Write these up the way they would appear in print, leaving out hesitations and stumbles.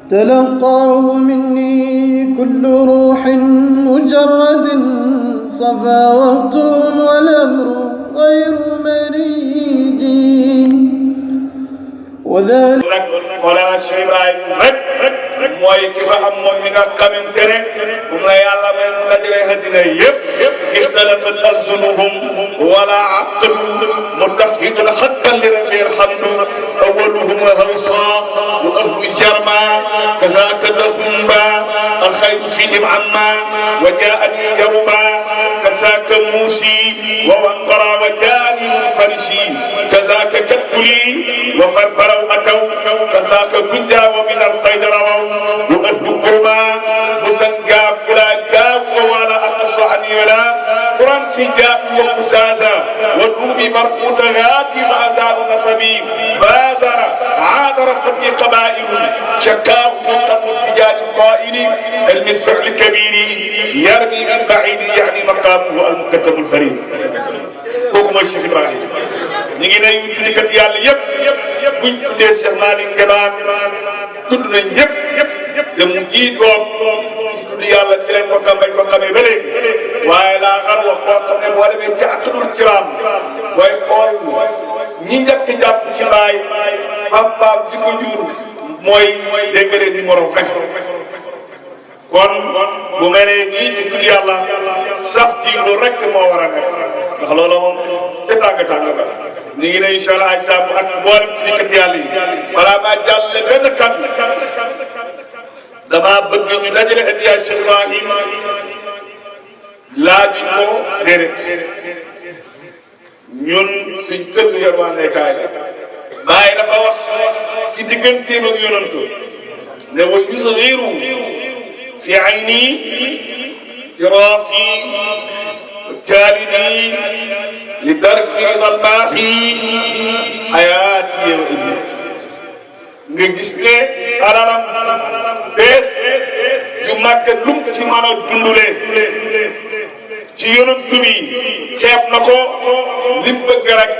تلقاه مني كل روح مجرد صفا وقت والأمر غير مريج وذلك مولانا Cheikh Ibrahima rek mooy ki fa am moom mi nga xamante ne moom la yàlla may mu dajale àddina yëpp ixtalafat alsunuhum wala aqlu mutahidun haqqan li rabbil hamdu awwaluhum hawsa wa ahlu jarma kazaka lahumba alkhayru fihim amma wa jaani yaruba kazaka musi wa wanqara wa jaani munfarisi kazaka katbuli wa farfaraw ataw kazaka gunja wa min alfayd rawaw wa ahlu qurba musanga fulaja ولا أقص عن يلا قرآن سجاء وقساسا والروبي مرقوط غادي فأزال نصبي بازر عاد رفتي قبائل شكاء منقط اتجاه القائل المدفع الكبير يرمي من بعيد يعني مقامه المكتب الفريد حكم الشيخ إبراهيم نيجي نايو تلكت يالي يب بن تودي الشيخ مالك جبان تودنا يب dem ji doom ci tudd yàlla ci leen ko bañ ko xamee ba léegi waaye laa xar wax koo xam ne boo demee ci aqdul kiram booy xool ñi njëkk jàpp ci mbaay papaam di ko jur mooy dégg nga numéro fekk kon bu mel ne nii ci tudd yàlla sax ci lu rek moo war a nekk ndax loolu moom te tàng ba ñu ngi ne incha allah ajsam ak mboolem tuddikat yàlla yi balaa maa jàllale benn kàddu dama bëgg ñu dajale hadiya Cheikh Ibrahim laajuñ ko déedéet ñun suñ kër gu yor waa nekkaay la Baay dafa wax ci digganteem ak yonantu ne wa yusghiru fi ayni tirafi talidi li darki ridal baaxi xayaati nga gis ne alalam bees ju màgg lum ci mën a dundulee ci yonent bi xeeb na ko lim bëgg rek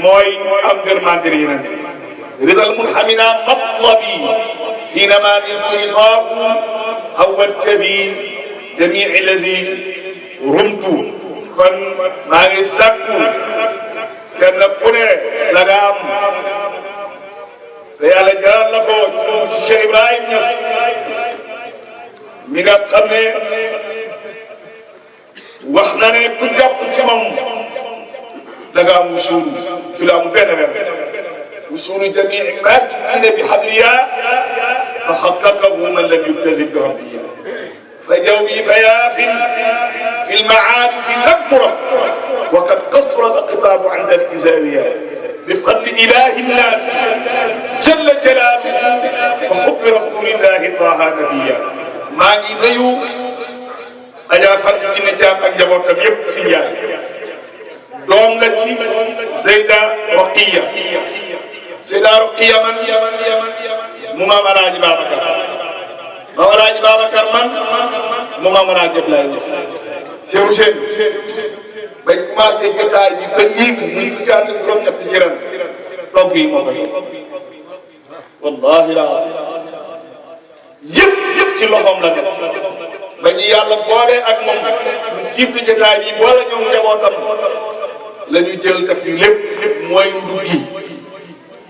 mooy am ngërmande yeneen ridal munhamina matlabi حينما يلقاه هو الكبير جميع الذي رمت kon maa ngi sakku kenn ku ne la nga am te yàlla jaral la ko ci Cheikh Ibrahima Niass mi nga xam ne wax na ne ku jàpp ci moom da nga am wusuulu ci la am benn wusuulu jamii maasikiina bi habliya fa haqqaqahu man lam yubtali bi rabbiya fa jawbi fayaafin fi lmacaarif lam turab wa qad qasura al-aqtaabu inda al-izaawiya بفضل إله الناس جل جلاله وحب رسول الله طه نبيا ما نيو أجا فرد إن جام أجابو تبيب سيان دوم لتي زيدا رقية من مما مراج بابكر ما مراج بابكر من مما مراج بلايس شيخ bañ commencé jotaay bi ba léegi muy fukkaat ak juróom-ñett ci ren togg yi moo ko wallahi la yëpp ci loxoom la nekk ba ñu yàlla boole ak moom mu jiitu jotaay bi boole ñoom njabootam la ñu jël def ñu lépp mooy nduggi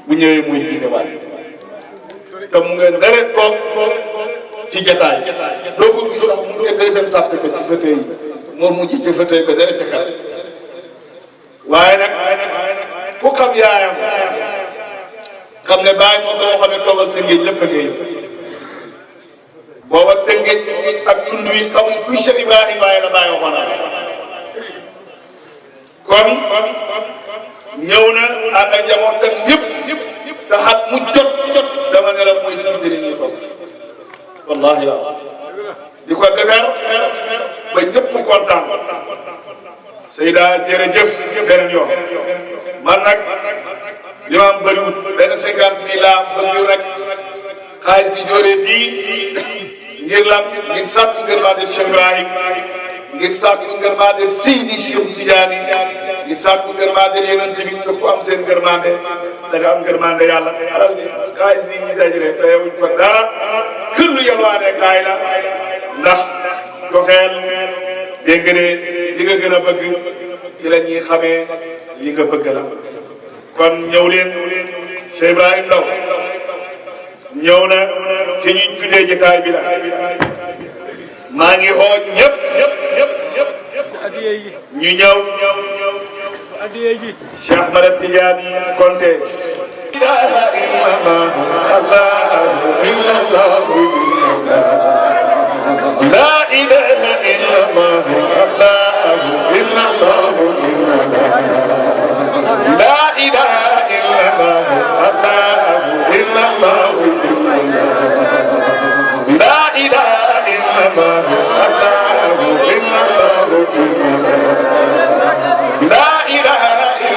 bu ñëwee muy jiite waat te mu ngeen dara toog ci jotaay doo ko gis sax mu ngi deuxième sàppe ko ci fauteuil yi moom mu jiite fauteuil ba dara ca kanam waaye nag ku xam yaayam xam ne Baay moo ko waxoon ne toogal Tëngéej lépp a ngi booba Tëngéej ak tund yi xamul kuy Cheikh Ibrahima waaye la Baay waxoon kon ñëw na ànd ak njabootam yëpp te xat mu jot dama ne la mooy jiite li ñuy toog wallahi la di ko defar ba ñëpp kontaan Seyda jërëjëf beneen yoon man nag li ma am bëriwut benn 50 000 laa bëgg rek xaalis bi jooree fii ngir lan ngir sàkku ngërmande Cheikh Ibrahim ngir sàkku ngërmande Seydi Cheikh Tidiane ngir sàkku ngërmande Yonent bi ko am seen ngërmande da nga am ngërmande yàlla alal bi xaalis bi ñu dajale teyewuñ ko dara kër lu yalwaane kaay la ndax joxeel dégg nga ne li nga gën a bëgg ci la ñuy xamee li nga bëgg la kon ñëw leen Cheikh Ibrahim Ndaw ñëw na ci ñuñ tuddee jotaay bi la maa ngi oo ñëpp ñu ñëw Cheikh Ahmad Tidiane Konté ilaha illallah la ilaha illallah la ilaha illallah la ilaha illallah la ilaha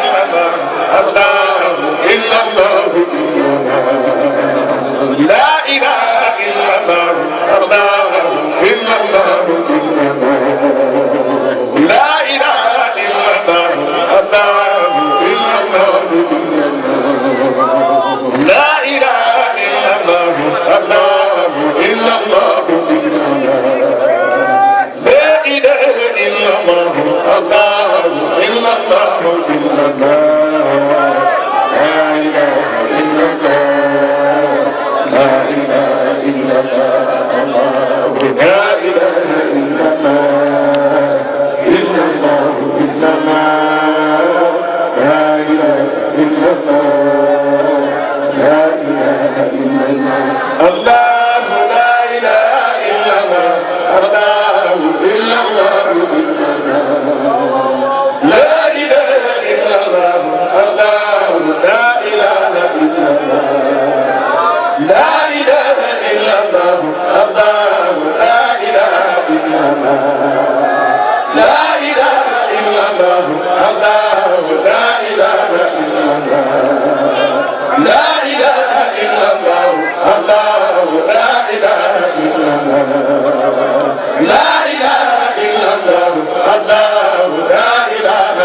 illallah la ilaha illallah la ilaha illallah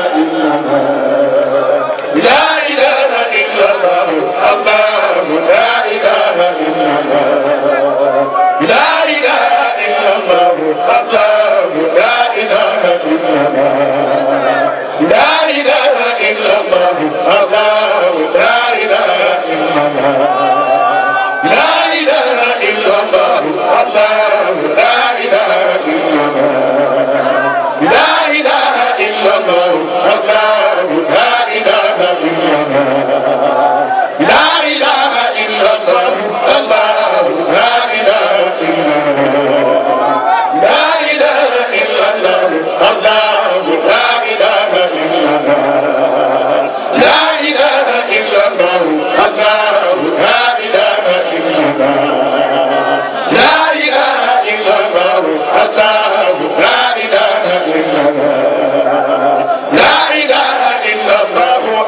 la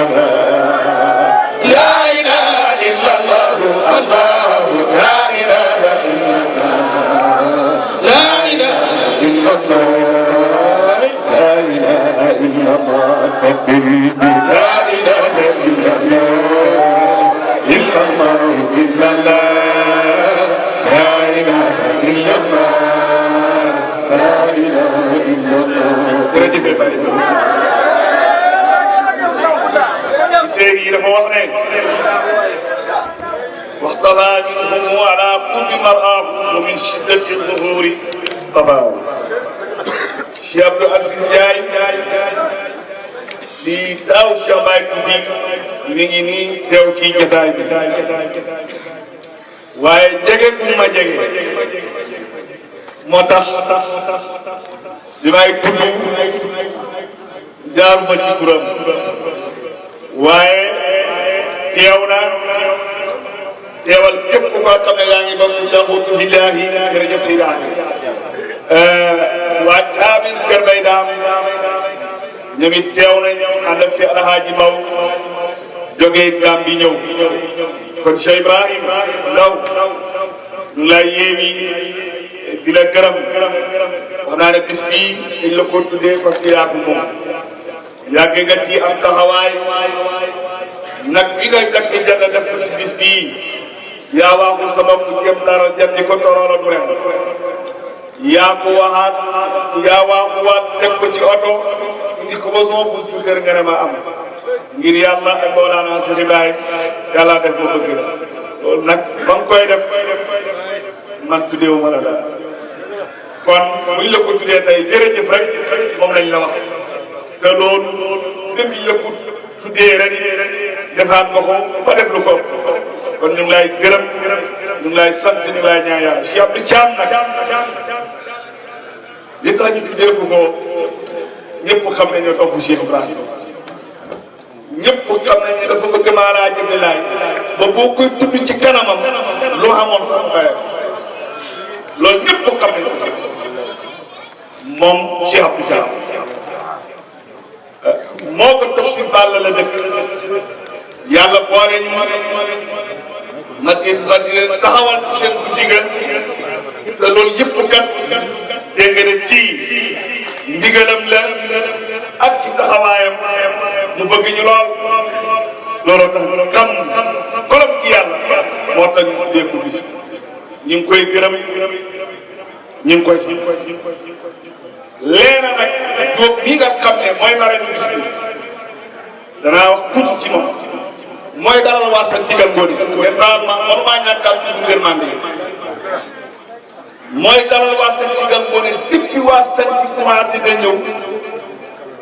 ilaha Seydi dafa wax ne waxtala minhum ala kulli mar'ahu min shiddati dhuhuri tabaw Cheikh Abdou Aziz Ndiaye di taaw Cheikh Baye Kouti mi ngi nii teew ci jotaay bi waaye jege bu ma jege moo tax li may tudd jaaruma ci turam waaye teew na teewal képp ku ko xam ne yaa ngi bokk jaxut fillahi jërëjëf Seydi waa Caamir Kër Bay Daam ñoom it teew nañ ànd ak si Alhaaji Mbaw jógee Gàmbi ñëw kon Cheikh Ibrahim Ndaw ñu lay yéemi di la gërëm wax naa ne bis bii dañ la ko tuddee parce que yaa ko moom yàgg nga ci am taxawaay nag bi ngay dakk jënd def ko ci bis bii yaa waaxul sabab bu jëm dara jëm di ko toroola du ren yaa ko waxaat yaa waaxuwaat teg ko ci oto indi ko ba soo buntu kër nga ne ma am ngir yàlla ak Mawlana Cheikh Ibrahim yàlla def ma bëgg la loolu nag ba nga koy def man tuddeewu ma la daal kon buñ la ko tuddee tey jërëjëf rek moom lañ la wax te loolu lépp ñu la ko tuddee ren defaat nga ko ba def lu ko kon ñu ngi lay gërëm ñu ngi lay sant ñu ngi lay ñaan yàlla Cheikh Abdou Thiam nag li tax ñu tuddee ko ñëpp xam nañ ne topp Cheikh Ibrahim ñëpp xam nañ ne dafa bëgg maa laa jëm laay ba boo koy tudd ci kanamam lu ma xamoon sax mbéyam loolu ñëpp xam nañ ko moom Cheikh Abdou Thiam moo ko tafsir Balla la dëkk yàlla boole ñu ma di leen taxawal ci seen bu jigéen te loolu yëpp kat dégg nga ne ci ndigalam la ak ci taxawaayam mu bëgg ñu lool looloo tax xam korom ci yàlla moo tax ñu tuddee ko bis ñu ngi koy gërëm ñu ngi koy si leena nag Jóob mii nga xam ne mooy marraine bis bi danaa wax tuuti ci moom mooy dalal waa sant ci Galgoni mais baal ma mënumaa ñàkk a tudd ngërmande mooy dalal waa sant ci Galgoni depuis waa sant ci commencé da ñëw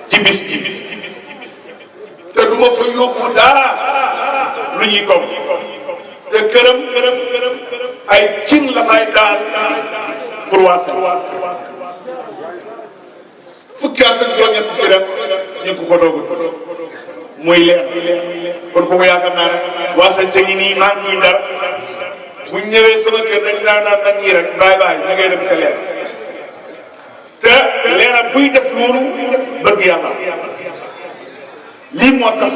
ci bis bi te du ma fa yóbbu dara lu ñuy toog te këram ay cin la fay daal pour waa sant fukki at ak juróom-ñett ci ren ñu ko doog muy leer kon kooku yaakaar naa ne waa sant ngi nii maa ngi dara buñ ñëwee sama kër dañ naan nan ñii rek bàyyi na ngay dem te leer te leera buy def loolu bëgg yàlla lii moo tax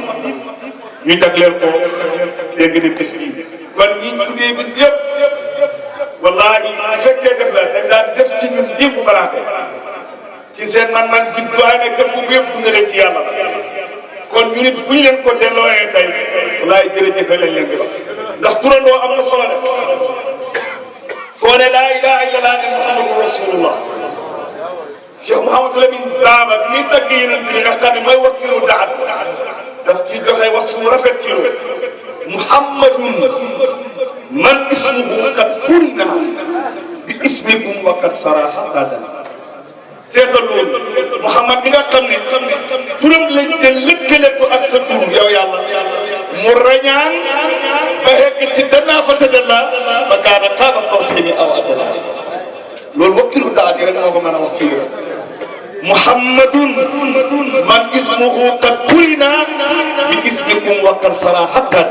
ñu jagleel ko dégg nga bis bi kon ñi tuddee bis bi yëpp wallaahi bu fekkee def la dañ daan def ci ñun démb balaate ci seen man-man gi waaye nag def ko bu yëpp nga ci yàlla kon ñu nit bu ñu leen ko dellooyee tey wallaahi jërëjëf lañ leen di wax ndax turandoo am na solo de foo ne laa ilaha illallah ne muhammadu rasulullah Cheikh Mouhamadou Lamine Baba bi muy tagg yeneen bi nga xam ne mooy wakkilu daat daf ci doxee wax su rafet ci loolu muhammadun man ismuhu qad qurina bi ismikum wa qad saraha qadan seetal loolu Muhammad bi nga xam ne turam lañ jël lëkkale ko ak sa tur yow yàlla mu rañaan ba xegg ci danaa fa tëddala ba kaana qaaba qawsayni aw adnaa loolu wakkilu daat rek moo ko mën a wax ci yow muhammadun man ismuhu qad qurina bi ismikum wa qad sara hatta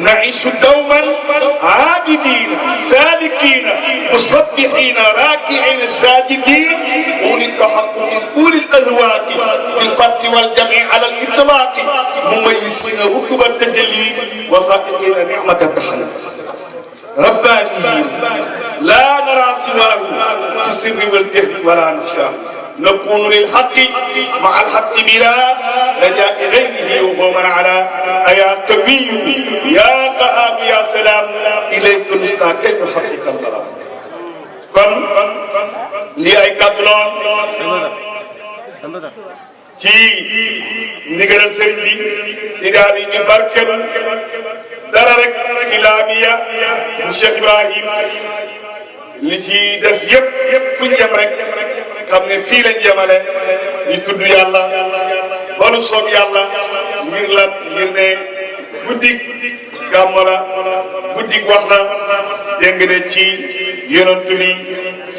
naishu dawman abidin salikin musabbihin raki'in sajidin uli tahaqqu min uli al-azwaq fi al-farq wal-jam' ala al-itlaq mumayyisin rukub at-tajalli wa saqiqin ni'mat at-tahallul rabbani la nara siwahu fi sirri wal-jahri wala nakhsha نكون للحق مع الحق بلا رجاء غيره وهو من على يا قوي يا قهار يا سلام إليك نشنا كيف نحقق الله kon lii ay kàddu loon ci ndigalal sëriñ bi ci daal yi ñu barkeel dara rek ci laamiya mu Cheikh Ibrahim li ci des yëpp fu ñu yem rek xam ne fii lañ yemale ñu tudd yàlla ba nu soob yàlla ngir lan ngir ne guddig gàmmu la guddig wax na dégg nga ne ci yonent bi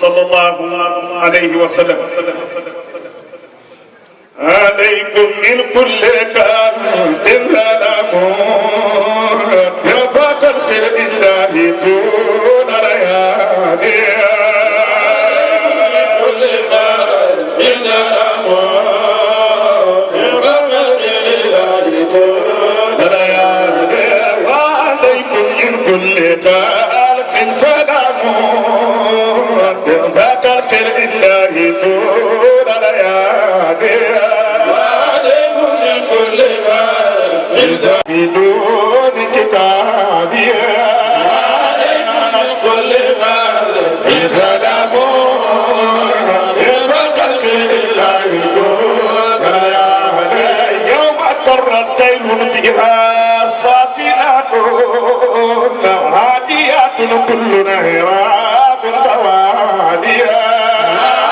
sallallahu alayhi wa sallam alaykum min kulli qalbin salamun ya faqal khir illahi tuna rayani كل خلق سلام بخلق الله دون ليالي وعليكم من كل خير بدون كتابي وعليكم من كل خير ظلموا بخلق الله دون ليالي يوم قرت تيل بها صافنات هاديات كل نهرات قواديا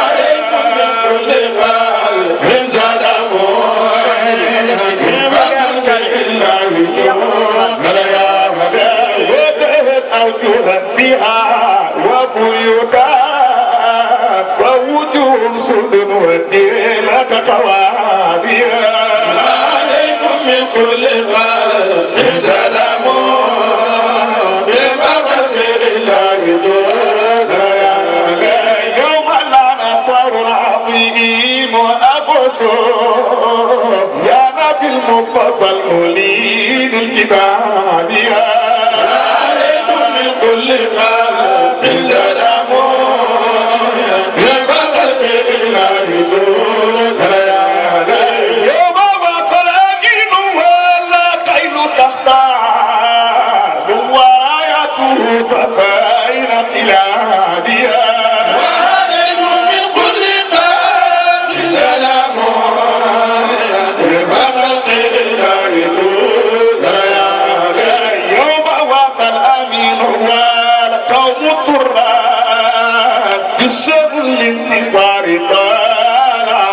عليكم من كل خلق ظلموا بخلق الله دون ليالي وتهت أوجها بها وبيوتا ووجوه سود وديلة قواديا عليكم من كل خلق ظلموا بخلق الله دون ليالي يوم لا نصر عظيم وأبصر يا نبي المصطفى المولين الكبار عليكم من كل خلق ظلموا بخلق الله دون ليالي يوم وصل أمين ولا قيل تختار ورايته صفين قلاديا وعليكم من كل قلب سلام بخلق الله دون ليالي يوم وصل أمين والقوم الضرار بالسر الانتصار طالع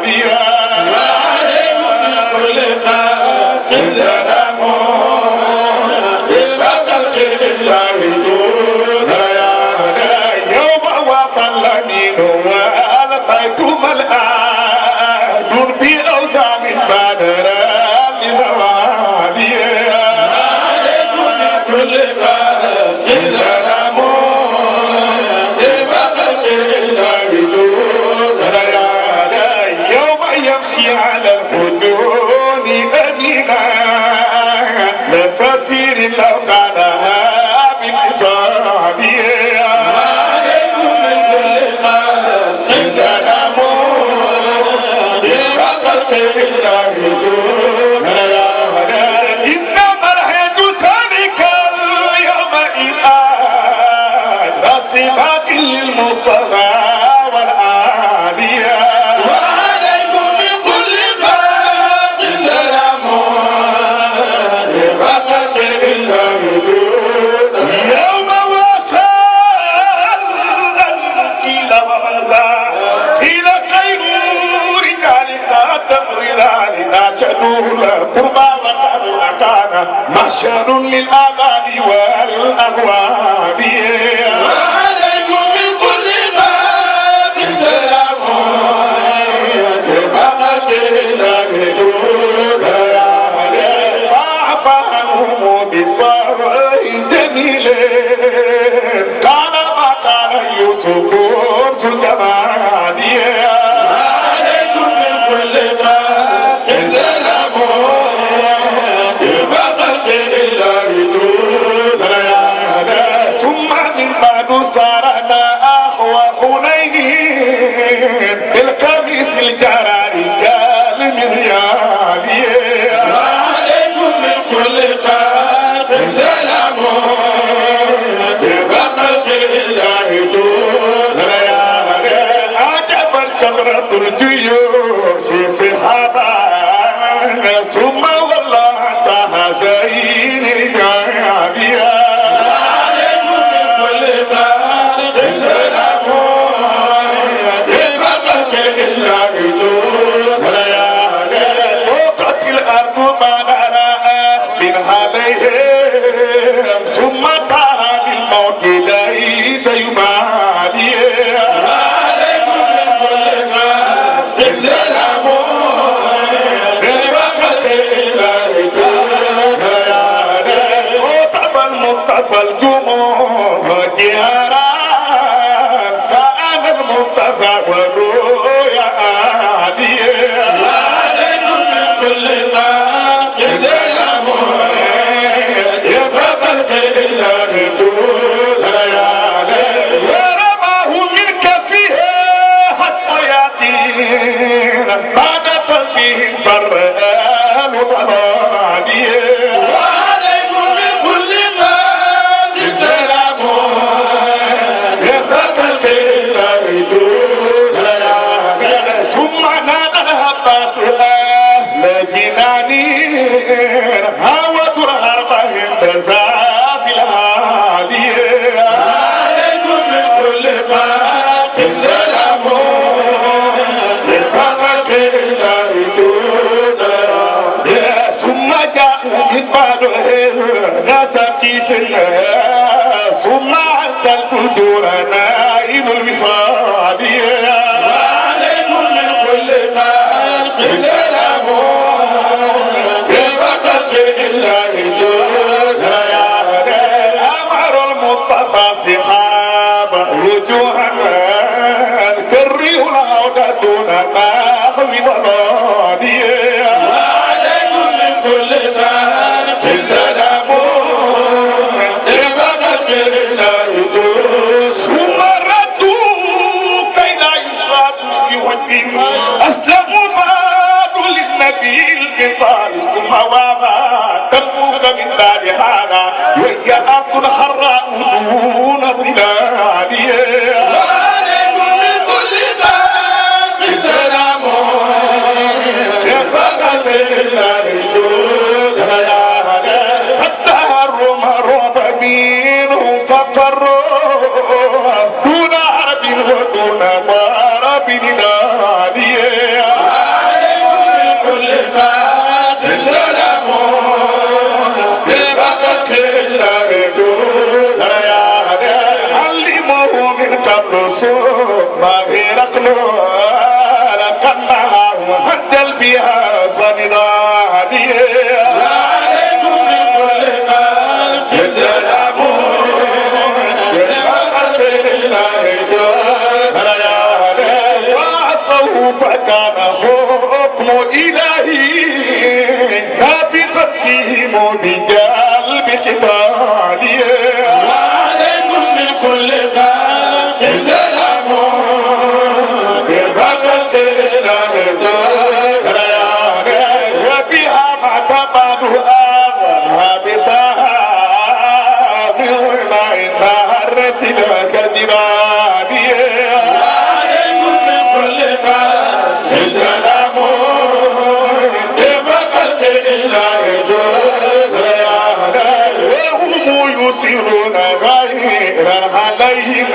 بها وعليكم من كل خلق ظلموا بخلق الله دون ليالي يوم وصل الأمين والبيت ملآن بأوزان بدرا لزواليا وعليكم من كل خلق ظلموا بخلق الله دون ليالي يوم يمشي على الهجون أمينا لفافير لو قالها بالإصابية وعليكم من كل خلق ظلموا بخلق الله دون ليالي إنما الهد ذلك اليوم الآن رسمات للمصطفى والعالية وعليكم من كل خلق ظلموا بخلق الله دون يوم وصل قيل وماذا قيل خير رجال تمرضان ناشدوه القربى وكان محشر للآباء والأهوال وعليكم من كل باب سلام بخلق الله دون ليالي فاعف عنهم بصبر جميل قال ما قال يوسف ذو الجمال وعليكم من كل خلق سلام بخلق الله دون ليالي ثم من بعد سارنا أخوة حنين بالقميص الجرار كالمريال وعليكم من كل خلق سلام بخلق الله دون ليالي عجبا كثرة الجيوش سحابا ثم والله انتهى زين الجابية وعليكم من كل خلق سلام بخلق الله دون ليالي وقت الأرض ما نرى من عليهم ثم طه بالموت ليس يبالي وعليكم من كل خلق سلام بخلق الله دون ليالي وطب المصطفى الجموع جهارا فأنا المصطفى والرؤيا عالية وعليكم من كل خلق سلام به فرآل الرادية وعليكم من كل باب سلام يفتح ثم نادى الهبات أهل جناني هاوت أربعهم تزافي الهادية عليكم من كل باب سلام يفتح ثم جاء من بعد نسقي في الله ثم عسى القدور نائل الوصال وعليكم من كل خلق سلام بفقر الله جل أمر المصطفى صحابة وجوهنا كريه العودة دون نحو ضلالية وعليكم من كل خلق سلام بفقر الله جل ثم ردوا كي لا يصاب بوجه أسلموا بعد للنبي القطار ثم وما تبوك من بعد هذا وهي أرض حراء دون ظلال وعليكم من كل خلق سلام فقط الله جل فالدهر مرض منه ففروا دون عرب ودون ضرب ناديه عليكم من كل خلق سلام بفقط الله جل علمه من قبل ثم هرقل لقنها وهدل بها صنداديه عليكم من كل خلق سلام بفقط الله جل وعصوا فكان حكم إلهي نافذا فيهم بقلب قتاليه وعليكم من كل خلق سلام بفقط الله جل وبها ما تبعد أرهابتها من ولاء نهرة الكذبانية وعليكم من كل خلق سلام بفقط الله جل وهم يسيرون غير عليهم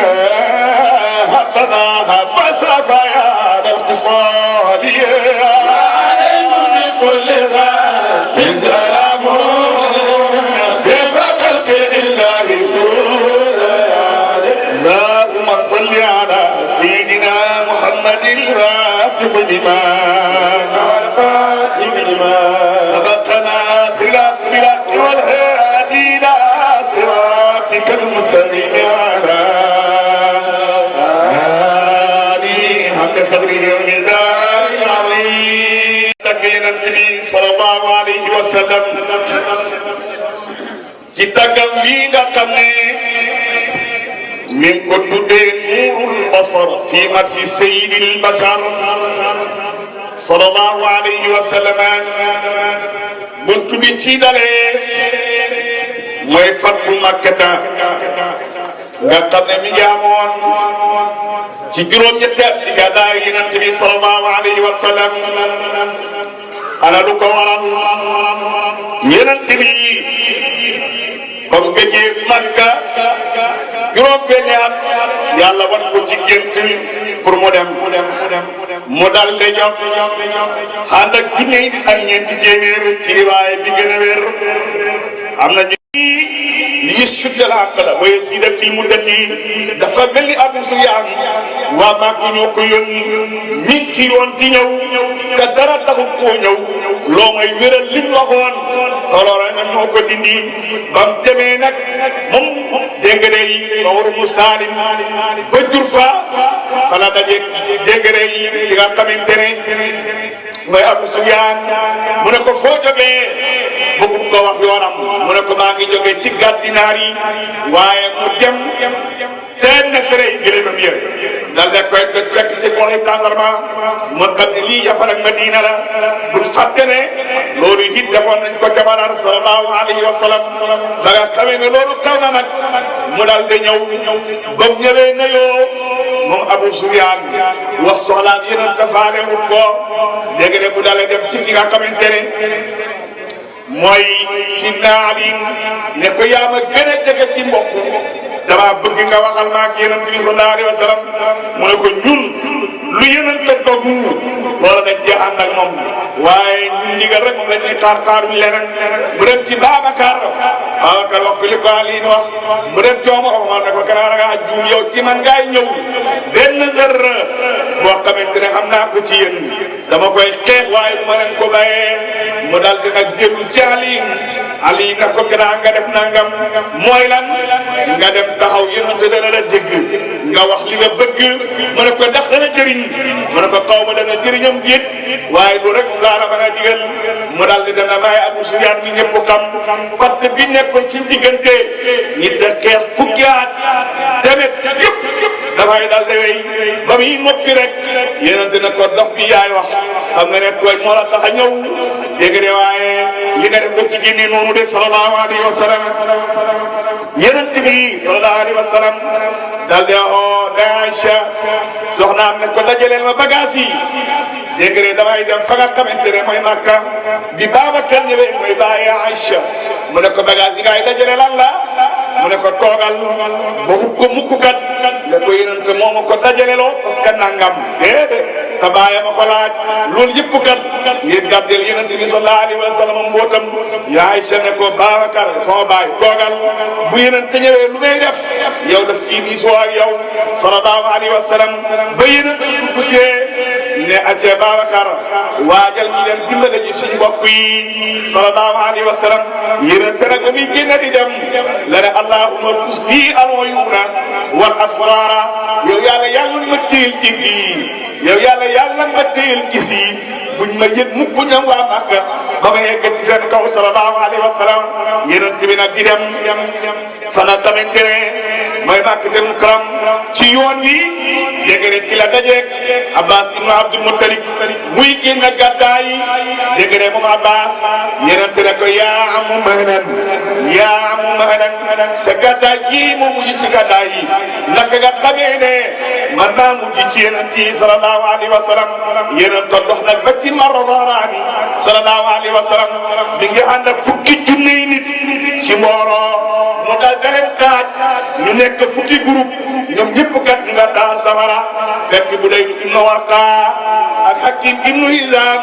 هبنا هبس فيا الاقتصادية وعليكم من كل خلق سلام بفقط الله جل اللهم صل على سيدنا محمد الفاتح لما والقاتم لما سبقنا في الحق والهادي إلى صراطك المستقيم على آله حق قدره ومقداره العظيم تقينا النبي صلى الله عليه وسلم ci tàggam bii nga xam ne mi ngi ko tuddee nuurul basar fi mati sayyidil bashar sallallahu alayhi wa sallam buntu bi ci dalee mooy fathu makkata nga xam ne mi ngi amoon ci juróom-ñetti at ci gàddaay Yonent bi sallallahu alayhi wa sallam ana lu ko waral Yonent bi comme gëjee Makka juróom-benn at yàlla wan ko ci gént pour mu dem mu dal de jóg ànd ak junne yi ak ñeenti téeméer ci riwaay bi gën a wér am na ñu li suddal àq la waaye si def fii mu dëkk yi dafa mel ni Abu Sufyaan waa Makka ñoo ko yónni mi ngi ci yoon di ñëw te dara taxul koo ñëw loo may wéral liñ waxoon looloo nag ñoo ko dindi ba mu demee nag moom dégg nga day Mawar mu Saalim ba jur fa la daje dégg nga day ki nga xamante ne mooy Abu Sufyaan mu ne ko foo jógee bëgg ko wax yoonam mu ne ko maa ngi jógee ci gàddinaar yi waaye mu dem teen na fere yi gëléemam ya dal de koy toj fekk ci koxi tàndarma mu xam ne lii yafal ak Madina la bu fàtte ne loolu it defoon nañ ko ca Badar sallallahu alayhi wa sallam ba nga xamee ne loolu xew na nag mu dal de ñëw ba mu ñëwee na yoo moom Abu Sufyaan wax soxlaam yeneen te faale wut ko léegi ne bu dalee dem ci ki nga xamante ne mooy Sidna Ali ne ko yaa ma gën a jege ci mbokk dama bëgg nga waxal ma ak Yonent bi sallallahu alayhi wa sallam mu ne ko ñun lu Yonent te dogu loola dañ cee ànd ak moom waaye ñun ndigal rek moom la ñuy xaaruñ leneen mu dem ci Babacar wax ko li ko Ali wax mu dem ci Omar ne ko gannaaw nga juum yow ci man ngay ñëw benn heure boo xamante ne xam naa ko ci yéen dama koy xeex waaye bu ma leen ko bàyyee mu daal di nag dellu ci Ali na ko gannaaw nga def nangam mooy lan nga dem taxaw Yonent dana la dégg nga wax li nga bëgg mu ne ko ndax dana jëriñ mu ne ko xaw ma dana jëriñam déet waaye loolu rek laa la mën a digal mu daal di dana may Abu Sufyaan bi ñëpp xam côté bi nekkoon si diggante ñi te xeex fukki at tamit yëpp dafay daal di wéy ba muy noppi rek Yonent na ko dox bi yaay wax xam nga ne tooñ moo la tax a ñëw dégg de waaye li nga def ko ci génne noonu de sallallahu alayhi wa sallam Yonent bi sallallahu alayhi wa sallam daal di Aïcha soxnaam ne ko dajaleel ma bagage yi dégg nga damay dem fa nga xamante ne mooy Makka bi Babacar ñëwee mooy bàyyi Aïcha mu ne ko bagage yi ngay dajale lan la mu ne ko toogal ba ko mukk kat ne ko Yonent moo ma ko dajaleloo parce que nangam déedéet te bàyyi ma ko laaj loolu yëpp kat ngir gàddeel Yonent bi sallallahu alayhi wa sallam mbootam yaa Aïcha ne ko Babacar sama baay toogal bu Yonent ñëwee lu may def yow daf ci diisoo ak yow sallallahu alayhi wa sallam ba Yonent bu ne acce Babacar waajal ñi leen dimbale ji suñu mbokk yi sallallahu alayhi wa sallam Yonent nag ba muy génn di dem la ne allahumma fus bii al-uyuuna wal absaara yow yàlla yàlla ma téyel jég yi yow yàlla yàlla ma téyel gis yi buñ ma yëg mukk ñam waa Makka ba ma yegg ci seen kaw sallallahu alayhi wa sallam Yonent bi nag di dem fana tamit ne mooy Makkatul Mukarram ci yoon wi dégg nga ci la dajeeg Abbas ibn Abdul Muttalib muy génn gàddaay dégg nga moom Abbas Yonent ne ko yaa amu Mahnan sa gàddaay ji moo mujj ci gàddaay yi naka nga xamee ne man maa mujj ci Yonent yi sallallahu alayhi wa sallam Yonent dox nag ba ci Marra Zahrani sallallahu alayhi wa sallam mi ngi ànd ak fukki junni nit ci mbooloo mu daal beneen xaaj ñu nekk fukki groupe ñoom ñëpp kat ñu nga daa safara fekk bu day ibnu Warqa ak Hakim ibnu Hizam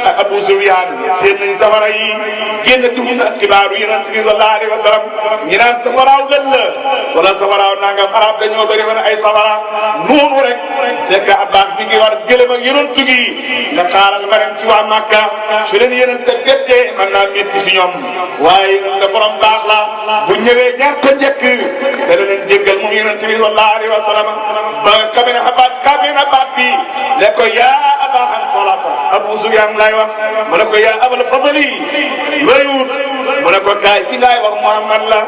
ak Abu Sufyan seen nañ safara yi génn dugg na xibaaru Yonent bi sallallahu alayhi wa sallam ñi naan safaraaw lan la wala safaraaw nangam arab dañoo bëri woon ay safara noonu rek fekk Abbas bi ngi war gëlëm ak Yonent gi nga xaaral ma dem ci waa Makka su leen Yonent bettee mën naa métti fi ñoom waaye Yonent borom baax la bu ñëwee ñaar ko njëkk dana leen jéggal moom Yonent bi sallallahu alayhi wa sallam ba nga xamee ne Abbas xamee na baat bi ne ko yaa Aba Hansalata Abu Sufyaan lay wax mu ne ko yaa Abal Fadli looy wut mu ne ko kaay fi laay wax Muhammad la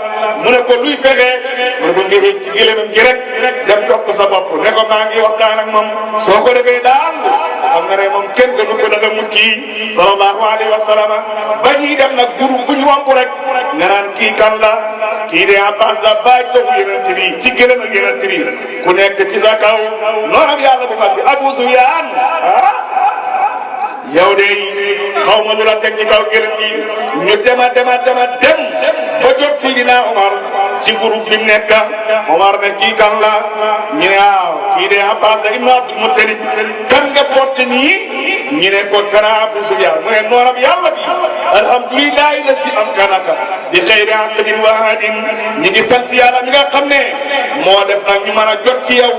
mu ne ko luy pexe mu ne ko nga xëy ci gëlëmam gi rek dem topp sa bopp ne ko maa ngi waxtaan ak moom soo ko defee daal xam nga ne moom kenn gënu ko daga mucc yi sallallahu alayhi wa sallam ba ñuy dem nag groupe bu ñu wamp rek nga naan kii kan la kii de Abbas la bàyyi toog Yonent bi ci gëlëm ak Yonent bi ku nekk ci sa kaw noonu yàlla bu mag bi Abu Sufyaan yow de xaw ma lu la teg ci kaw gëlëm gi ñu dem ba jot Sidina Omar ci groupe bi mu nekk Omar ne kii kan la ñu ne waaw kii de Abbas la ibn Abdul Muttalib kan nga porte nii ñu ne ko kana Abu Sufyaan mu ne noonam yàlla bi alhamdulillahi la si am kanaka di xayri aqibin wa hadin ñi ngi sant yàlla mi nga xam ne moo def nag ñu mën a jot ci yow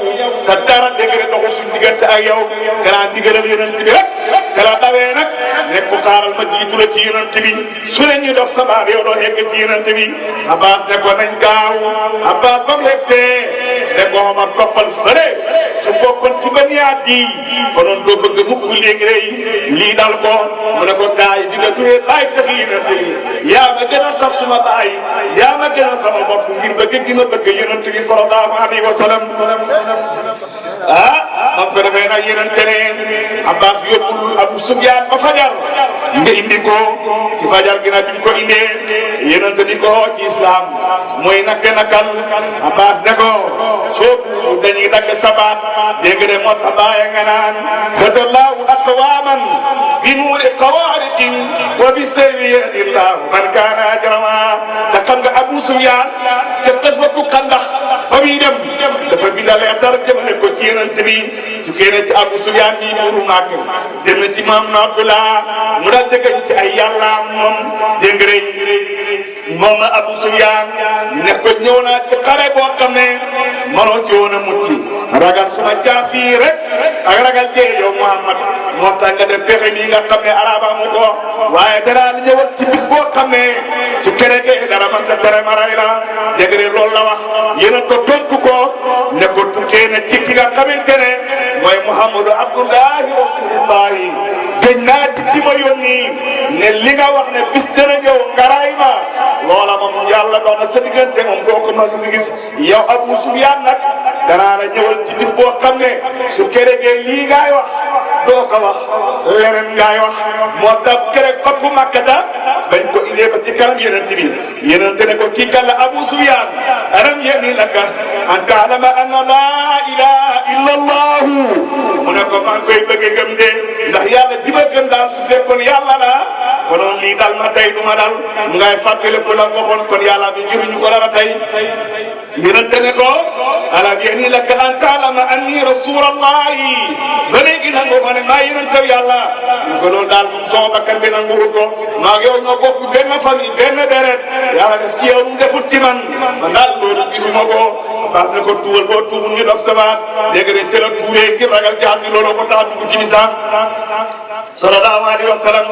te dara dégg doxul suñu diggante ak yow kanaa ndigalal Yonent bi rek te la dawee nag nekk ko xaaral ma jiitu la ci Yonent bi su leen ñu dox sabaar yow doo yegg ci Yonent bi Abbas ne ko nañ gaaw Abbas ba mu yegsee ne ko Omar toppal fële su bokkoon ci Bani Adi konoon doo bëgg mukk léegi rek lii dal ko mu ne ko kaay di nga duwee bàyyi tax yonent bi yaa ma gën a sax suma baay yaa ma gën a sama bopp ngir bëgg gi ma bëgg yonent bi sallallahu alayhi wa sallam moom ko defee nag yonent ne Abbas yóbbul Abu Sufyaan ba fajar nga indi ko ci fajar gi nag bi ko indee yonent di ko ci islam mooy nakal Abbas ne ko sootu dañuy dagg sabaat dégg nga moo tax bàyyi nga naan hadallahu aqwaman bi nuuri qawaariqin wa bi sayri yahdillahu man kaana ajrama te xam nga Abu Sufyaan ca qaswatu Xandaq ba muy dem dafa bindal leetar jëmale ko ci yonent bi su génne ci Abu Sufyaan bi buuru Màkk dem na ci maam na Abdullah mu daal dëggañ ci ay yàlla moom dégg nga moom na Abu Sufyaan ne ko ñëw naa ci xare boo xam ne manoo ci woon a mucc ragal suma jaas yi rek ak ragal dee yow Muhammad moo tax nga def pexe bii nga xam ne araba mu ko waaye danaa ñëwal ci bis boo xam ne su keregee dara man ta tere ma ray la dégg nga loolu la wax yéen a ko tontu ko ne ko tukkee na ci ki nga xamante ne mooy Muhammadu Abdullahi Rasulullahi gëj naa ci ki ma yónni ne li nga wax ne bis dana ñëw nga ray ma loola moom yàlla doon na sa diggante moom doo ko mën a gis yow Abu Sufyaan nag danaa la ñëwal ci bis boo xam ne su keregee lii ngaay wax doo ko wax leneen ngaay wax moo tax kereg fatu Makkata bañ ko indee ba ci kanam yonent bi yonent ne ko kii kan la Abu Sufyaan alam ya'ni laka an ta'lama anna laa ilaaha illa Allah mu ne ko maa ngi koy bëgg gëm de ndax yàlla di ma gëm daal su fekkoon yàlla la konoon lii dal ma tey du ma dal mu ngay fàttali ko la waxoon kon yàlla mi njëriñu ko dara tey yonent ne ko alam ya'ni laka an ta'lama anni rasulullahi ba léegi nangu ma ne maa yonent yàlla ñu ko loolu daal moom sama bakkan bi nanguwul ko maa ngi yow ñoo bokk benn famille benn deret yàlla def ci yow mu defut ci man daal loolu gisuma ko baax na ko tuubal boo tuubul ñu dog sabaat dégg nga ca la tuubee ngir ragal jaasi loolu ko tax dugg ci lislaam sallallahu alayhi wa sallam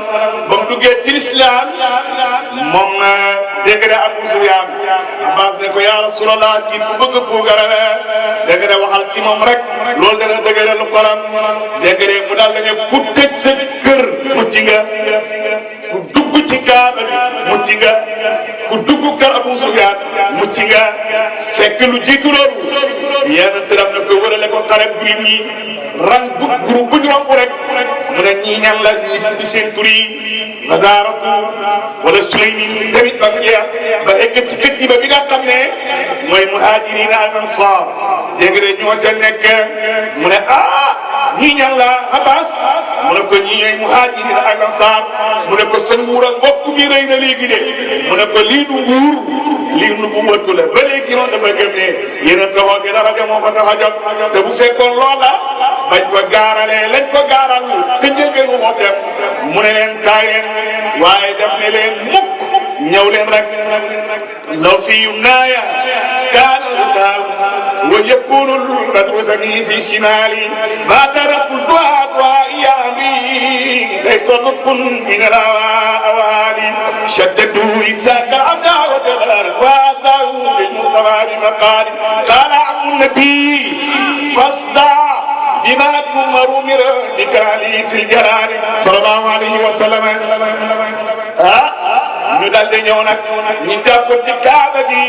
ba mu duggee ci lislaam moom dégg nga Abu Sufyaan Abbas ne ko yaa Rasulallah kii ku bëgg puugara la dégg nga waxal ci moom rek loolu dana dëgëral lu koram dégg nga mu daal ne ku tëj sa kër mucc nga ku dugg ci Kaaba bi mucc nga ku dugg kër Abu Sufyaan mucc nga fekk lu jiitu loolu yéen a tëram na ko wërale ko xare bu ñi rang bu groupe bu ñu romb rek mu ne ñii ñan la ñi di seen tur yi Fazaaratu wala Sulaymin tamit ba mu jeex ba egg ci kët yi ba bi nga xam ne mooy muhaajiriin ak ansaar dégg nga ñoo ca nekk mu ne ñii ñan la Abbas mu ne ko ñii ñooy muhaajiriin ak ansaar mu ne ko sa nguur ak mbokk mi rëy na léegi de mu ne ko lii du nguur lii nu bu wëttu la ba léegi moom dafa gëm ne yéen a taxaw bi dara de moo ko tax a jóg te bu fekkoon loola bañ ko gaaralee lañ ko gaaral te njëlbeenu moo dem mu ne leen kaay leen waaye def ne leen mukk ñëw leen rek law fi yumnaaya kaana hudaa wa yakunu al-badru sami fi shimali ma taraktu du'a amri laysa nutqun min al-awali shaddadu isaka abda wa jalal wa sa'u bil mustafa bi maqali qala abu nabi fasda بما تؤمر من بكاليس الجلال صلى الله عليه وسلم ñu daal di ñëw nag ñu jàpp ci Kaaba gi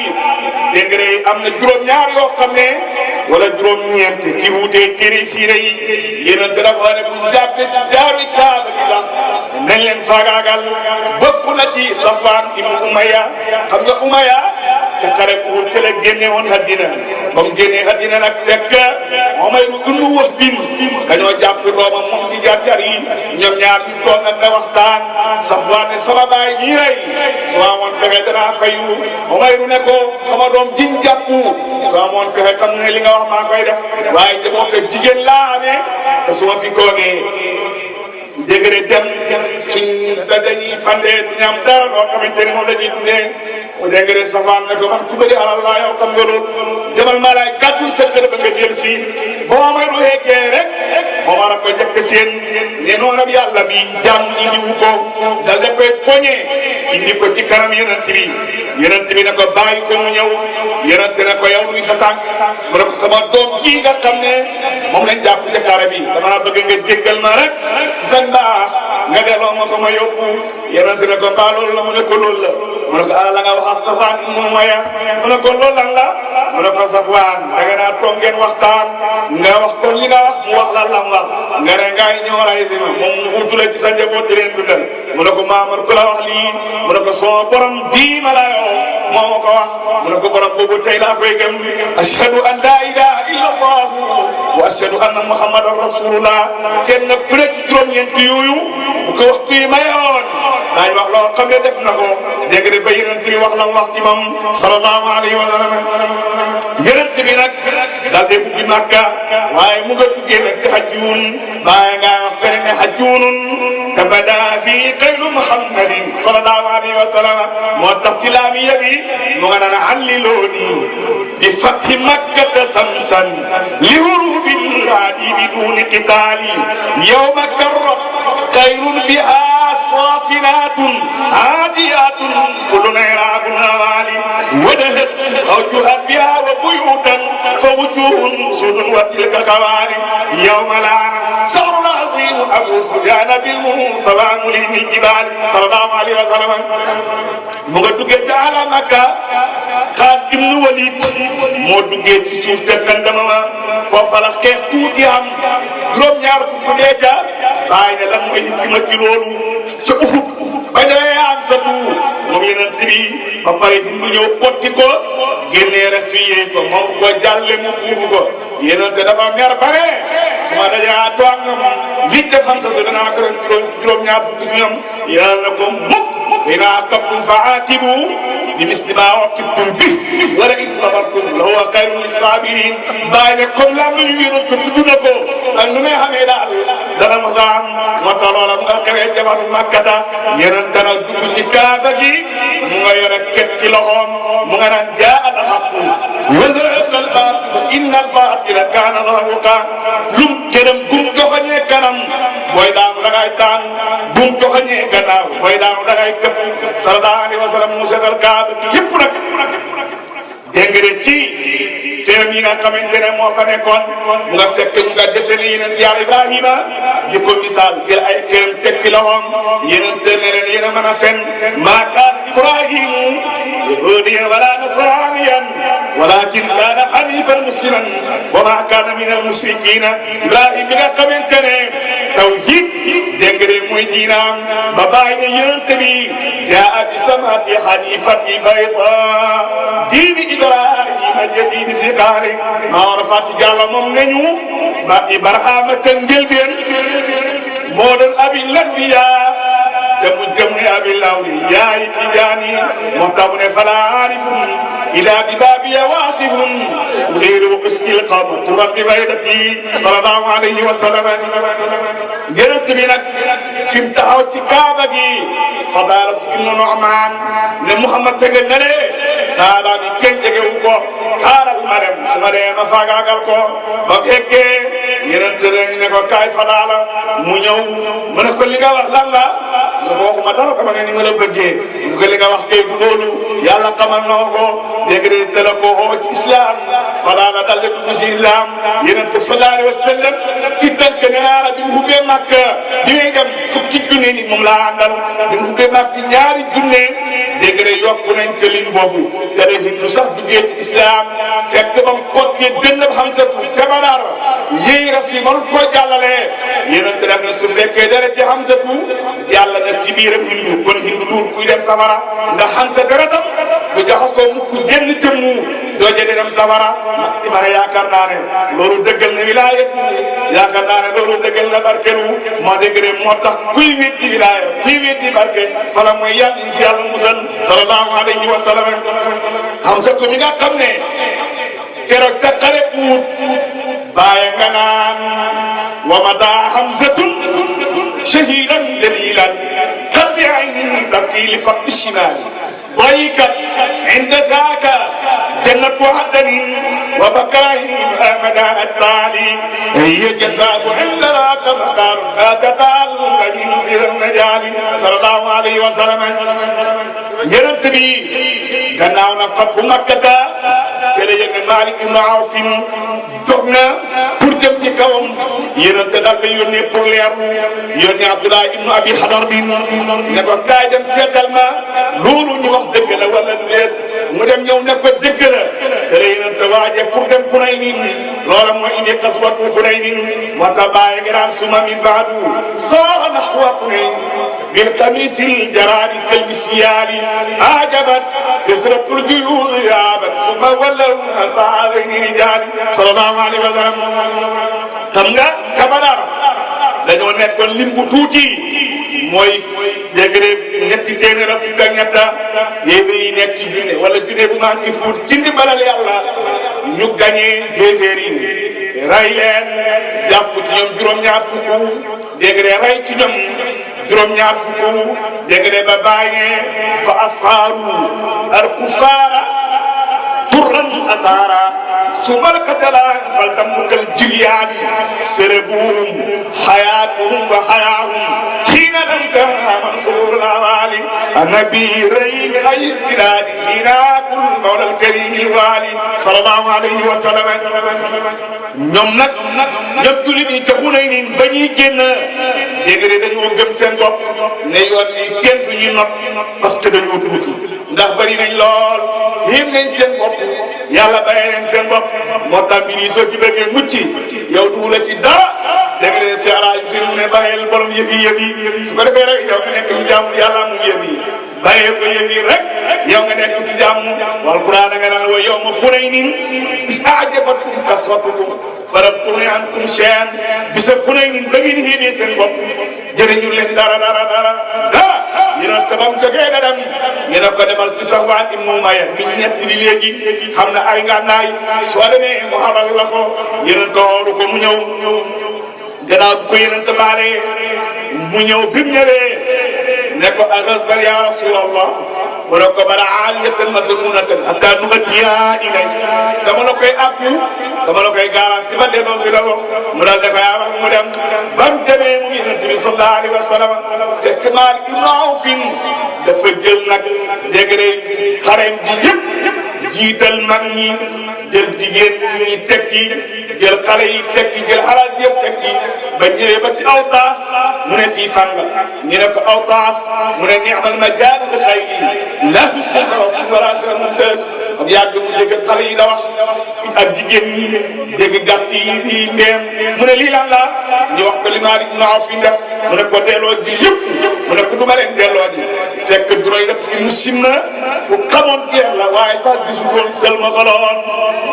dégg nga am na juróom-ñaar yoo xam ne wala juróom-ñeent ci wuute téere siire yi yéen a dafa ne bu ñu jàppee ci jaaru Kaaba gi sax nañ leen faagaagal bokk na ci Safwaan ibnu Umayya xam nga Umayya ca xare bu wut la génne woon àddina ba mu génnee àddina nag fekk Umayru ibnu Wahb dañoo jàpp doomam moom ci jaar-jaar yi ñoom ñaar ñu toog nag da waxtaan Safwaan ne sama baay ñii rey soo amoon pexe danaa fayu Umayru ne ko sama doom jiñ jàpp soo amoon pexe xam ne li nga wax maa koy def waaye njaboot ak jigéen laa amee te su ma fi toogee dégg nga dem suñ dañuy fandee du ñu am dara loo xamante ne moom la ñuy dundee dégg nga Safwaan ne ko man ku bëri alal laa yow xam nga loolu demal maa laay gàddu sa kër ba nga jël si boo Umayru yeggee rek Omar a ko njëkk seen ne noonu yàlla bi jàmm indiwu ko dal da koy poñe indi ko ci kanam yonent bi ne ko bàyyi ko mu ñëw yonent ne ko yow luy sa tànk mu ne ko sama doom kii nga xam ne moom lañ jàpp ca kare bi dama bëgg nga jéggal ma rek ci sa mbaax nga delloo ma ko ma yóbbu yonent ne ko mbaa loolu la mu ne ko loolu la mu ne ko ala la nga wax Safwaan ibnu Umayya mu ne ko loolu lan la mu ne ko Safwaan da nga naa toog ngeen waxtaan nga wax ko li nga wax mu wax la lam wax nga ne ngaay ñëw ray si ma moom mu wutu la ci sa njaboot di leen dundal mu ne ko Maamar ku la wax lii mu ne ko soo borom bii ma la yoo moo ma ko wax mu ne ko borom boobu tey laa koy gëm ashhadu an la ilaha illa allah wa ashhadu anna muhammadan rasulullah kenn ku ne ci juróom-ñeent yooyu bu ko waxtu yi mayoon daañu wax loo xam ne def na ko dégg nga ba yonent bi wax la wax ci moom sallallahu alayhi wa sallam yonent bi nag daal di ubbi Makka waaye mu nga tuggee nag ci hajjuun bàyyi nga wax feneen ne hajjuunun ka bada fi xayru muhammadin sallallahu alayhi wa sallam moo tax ci laamiya bi mu nga naan hallilooni bi fathi makkata samsan li hurubil haadi bi duni qitaali yawma karrat xayrun biha صافنات عاديات كلنا يلعب النوالي ودهت أوجها بها وبيوتا فوجوه سود وتلك خوالي يوم العام سهر العظيم أبو سفيان بالمصطفى مليم الجبال صلى الله عليه وسلم مغدوك على مكة خالد بن وليد مودوك تشوف تكندما فوفلا كيف توتي am juróom ñaar fukk deja bàyyi ne lan mooy hikma ci loolu ca Uhud bañ a am sa tuur moom yonent bi ba pare hindu ñëw kotti ko génnee resuyee ko moom ko jàlle mu puufu ko yonent dafa mer bare su ma dajaa toog nga moom liñ def xam sa danaa ko ren juróom ñaar fukk ñoom yàlla ko mukk ina aqabtum fa aqibu bi misli ma aqibtum bi wala in sabartum la huwa xayrun lissabirin bàyyi ne comme la ñu yonent ko tudd na ko ak nu may xamee daal dana mos a am moo tax loola mu nga xewee jamono Makkata yonent nag dugg ci Kaaba gi mu nga yore ket ci loxoom mu nga naan jaa al haqqu wa zahaqa al baatil inna al baatila kaana zahuuqa lum këram gum joxoñee kanam booy daanu da ngay taan gum joxoñee gannaaw booy daanu da ngay këpp sallallahu alayhi wa sallam mu seetal Kaaba gi yëpp nag dégg nga ci teeram yi nga xamante ne moo fa nekkoon mu nga fekk ñu nga dese ne yeneen yàlla Ibrahima di ko misaal jël ay teeram teg ci loxoom yeneen te ne leen yéen a mën a fen maa kaana Ibrahimu yahudiyan wala nasraniyan walakin kaana hanifan musliman wa maa kaana min al musrikiina Ibrahima bi nga xamante ne tawhid dégg nga mooy diinaam ba bàyyi ne yonent bi jaa bi samati hanifati bayda diini Ibrahima jadiidi si xaari maa war a fàtti Jàlla moom nañu ba Ibrahima ca njëlbeen moo doon abil anbiyaa te mu jëm ne abil awliyaa tijaani moo tax mu ne fala aarifun ilaa bi baabiya waaqifun udiiru uskil qamtu rabbi baydati sallallahu alayhi wa sallam yonent bi nag fi mu taxaw ci Kaaba gi Fadaalatu ibnu Nu'maan ne Muhammad tege na le saaba bi kenn jegewu ko xaaral ma dem su ma dee ma faagaagal ko ba fekkee yonent ne ko kaay Fadaala mu ñëw mu ne ko li nga wax lan la mu ne ko waxuma dara dama ne ni ma la bëggee mu ko li nga wax kay du loolu yàlla xamal na ko dégg nga teel ko oo ci islam Fadaala dal di dugg ci islam yonent sallallahu alayhi wa sallam ci tënk ne naa la bi mu ubbee Makka bi muy dem fukki junne nit moom laa àndal bi mu ubbee Makka ñaari junne dégg nga yokku nañ te lim boobu te de Hindu sax duggee ci islam fekk ba mu côté dënn xam sa ca Badar yéy ras yi mënut koo jàllale yonent def na su fekkee deret di xam sa yàlla na ci biiram Hindu kon Hindu duur kuy dem safara nga xam sa deretam du jaxasoo mukk génn jëmmu doo jëlee dem safara ma ne yaakaar naa ne loolu dëggal na wilaayatu yaakaar naa ne loolu dëggal na barkelu moo dégg ne moo tax kuy weddi wilaaya kuy weddi barke fala mooy yàlla ci yàlla musal sallallahu alayhi wa sallam xam sa ko mi nga xam ne keroog ca xare Uhud bàyyi nga naan wa mada hamzatun shahidan dalilan qalbi aynin tabki li faqdi shimal ضيقت عند ذاك جنة عدن وبكائن أمدا التالي هي جزاء عندنا كما قال لا تتال الذين في المجال صلى الله عليه وسلم يرتبي غناونا فتح مكة كده يغني مالك بن عوف دوغنا pour jëm ci kawam yonent dal di yónnee pour leer yónnee Abdullah ibn Abi Hadar bi ne ko kaay dem seetal ma loolu ñu wax dëgg la wala déet mu dem ñëw ne ko dëgg la te la yonent waaje pour dem Hunayn loola mooy indi qaswatu Hunayn moo tax bàyyi ngi naan suma min baadu saara nahwa Hunayn bil qamisil jaraadi kal misyaali ajabat kasratul juyuud yaabat suma wallaw ta'alayni rijaali sallallahu alayhi wa sallam xam nga ca Badar dañoo nekkoon lim bu tuuti mooy dégg nga ñetti téeméer ak fukk ak ñett yéefar yi nekk ci junne wala junne bu manqué tuuti ci ndimbalal yàlla ñu gagné yéefar yi ray leen jàpp ci ñoom juróom-ñaar fukk dégg nga ray ci ñoom juróom-ñaar fukk dégg nga ba bàyyi fa asaaru al kufaara turran asaara ثم القتلى فلتملك الجريان سربهم حياتهم وحياهم حين لم كان منصور الأوالي النبي ريم أي بلاد هنا كل مولى الكريم الوالي صلى الله عليه وسلم ñoom nag ñëpp jullit yi ca Hunayn ba ñuy génn dégg nga dañoo gëm seen bopp ne yoon wi kenn du ñu not parce que dañoo tuuti ndax bari nañ lool yéem nañ seen bopp yàlla bàyyi leen seen bopp moo tax mbir yi soo ci bëggee mucc yow du la ci dara dégg nga si ala yu fi mu ne bàyyil borom yëf yi su ko defee rek yow nga nekk ci jaamu yàlla mu yëf yi bàyyee ko yëf yi rek yow nga nekk ci jaamu wal Qur'an nga naan wa yawma Hunaynin is a'jabatkum kasratukum falam ankum shay'an bisa Hunaynin ba ngeen xéemee seen bopp jëriñu leen dara yéen te ba mu jógee da dem ñu ne ko demal ci Safwaan ibn Umayya mi ñett di léegi xam na ay ngànnaay soo demee mu xamal la ko yéen ko xoolu ko mu ñëw gannaaw bu ko yéen te baalee mu ñëw bi mu ñëwee ne ko aghasban ya Rasulallah mu ne ko bala aaliyatan madmunatan hatta nu'addiya ilay dama la koy àpp dama la koy garanti ba delloo si la ko mu daal dafa yaa wax mu dem ba mu demee mu Yonent bi sallallahu alayhi wa sallam fekk Maalik ibn Awf dafa jël nag dégg nga xareem bi yëpp jiital mag ñi jël jigéen ñi tekki jël xale yi tekki jël xalaat yëpp tekki ba ñëwee ba ci Awtaas mu ne fii fan la ñu ne ko Awtaas mu ne ni'mal majaalu li xayri laa yustahzaa'u wala mumtaaz am yàgg mu dégg xale yi da wax ak jigéen ñi dégg gàtt yi di ndeem mu ne lii lan la ñu wax ko li Maalik ibn Awf fi def mu ne ko delloo ji yëpp mu ne ko du ma leen delloo ji fekk duroy rek muslim na ku xamoon jeex la waaye sax gisutoon sel ma xoloon